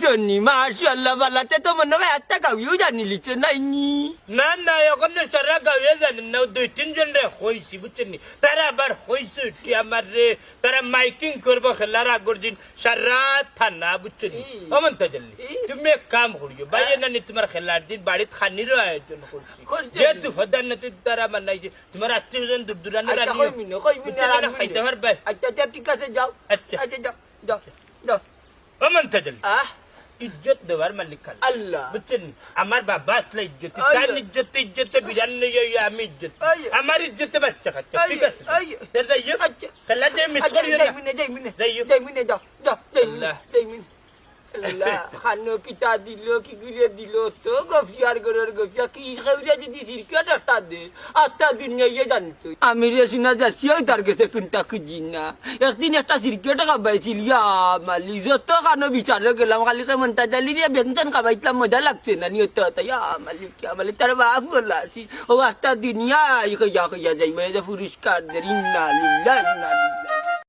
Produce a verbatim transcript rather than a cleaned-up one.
বুঝছনি, মাশাআল্লাহ, বালাতে তো মনে হয় আত্মা গাউয়েও জানিলিছে নাইনি। না, না, অখন তো সারা গাউয়ে জানে না, দুই তিনজনরে কইছি, বুঝছনি? তারা আবার কইছে উঠি আমারে, তারা মাইকিং করবো খেলার আগর দিন, সারা থানা, বুঝছনি? ই। ও মন্তাজ আলী, ই। তুমি এক কাম করিও, ভাই, হ্যাঁ। এ নানি তুমার খেলার দিন বাড়িত খানিরও আয়োজন করছি। করছি। যেহেতু প্রধান অতিথি তারা বানাইছে, তুমার আত্মীয় স্বজন দূর দূরান্ত আচ্ছা, আনিও। কই মিনে, কই মিনে, বুঝছো আর না? আনবি খাইতে নে। পারবে। আচ্ছা, আচ্ছা, ঠিক আছে, যাও। আচ্ছা। আচ্ছা, যাও, যাও, যাও। ও মন্তাজ আলী, আহ? ইজ্জত দেওয়ার মালিক খালি। আল্লাহ। বুঝছনি? আমার বাবা আসলে ইজ্জত। আইয়ো। তার ইজ্জতে, ইজ্জতে বিরান লইয়া আমি ইজ্জত। আইয়ো। আমার ইজ্জতে বাচ্চা কাচ্চা, ঠিক আইয়ো, আছে? আইয়ো। তে যাইও। আচ্ছা। খেলা যে মিস আচ্ছা, করিও না। যাইমু নে, যাইমু নে। যাইও। যাইমু নে, যাও, যাও, যাইমু নে, আল্লাহ। যাইমু নে। আল্লাহ, খানো কিতা দিল, কি করে দিল, তো গফিয়ার গরর গফিয়া, কি খাউরিয়া যদি সিরকেট একটা দে, আত্মা দুনিয়া ইয়ে জানতো। আমি রে শুনা যাচ্ছি, ওই তার গেছে কুন্তা খুঁজি না। একদিন একটা সিরকেট খাবাইছিল, ইয়া মালি, যত খানো বিচারে গেলাম, খালি কে মন্তাজ আলী রে বেঞ্চন খাবাইছিলাম, মজা লাগছে না, নিয়ত হতা, ইয়া মালি, ইয়া মালি, তার বাপ বলা আছি, ও আত্মা দুনিয়া, ই কইয়া কইয়া যাইমু, এই যে পুরস্কার দের, ইন্না লিল্লাহ, ইন্না লিল্লাহ।